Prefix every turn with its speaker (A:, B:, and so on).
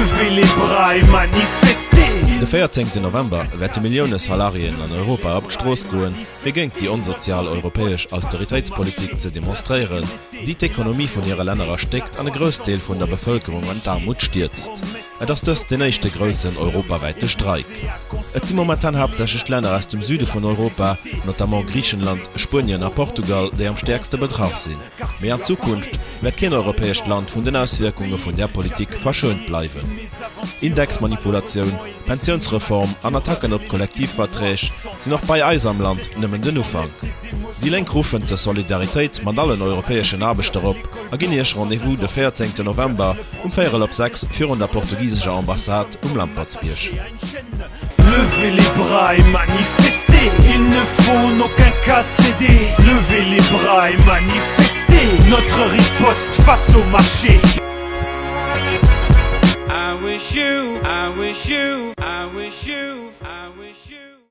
A: Levez les bras et manifestez.
B: De 14 November wäerte Millioune Salariéen an Europa op d'Strooss goen, fir géint déi onsozial europäesch Austeritéitspolitik ze demonstréieren, déi d'Ekonomie vun hire Länner erstéckt an e Groussdeel vun der Bevëlkerung an d'Aarmut stierzt. Et ass dëst deen éischte groussen europawäite Streik. Et si momentan haaptsächlech d'Länner aus dem Süde vun Europa, notamment Griichenland, Spuenien a Portugal, déi am stäerkste betraff sinn. Mee an Zukunft wäert keen europäescht Land vun den Auswierkunge vun där Politik verschount bleiwen. Indexmanipulatioun, Pensiounsreform an Attacken op d'Kollektivverträg sinn och bei eis am Land nëmmen den Ufank. Déi Lénk ruffen zur Solidaritéit mat allen europäeschen Aarbechter op a ginn Iech Rendez-vous de 14 November um véierel op 6 virun der portugisescher Ambassade um Lampertsbierg.
A: Levez les bras et manifestez Il ne faut en aucun cas céder Levez les bras et manifestez Notre riposte face au marché
C: I wish you, I wish you, I wish you, I wish you.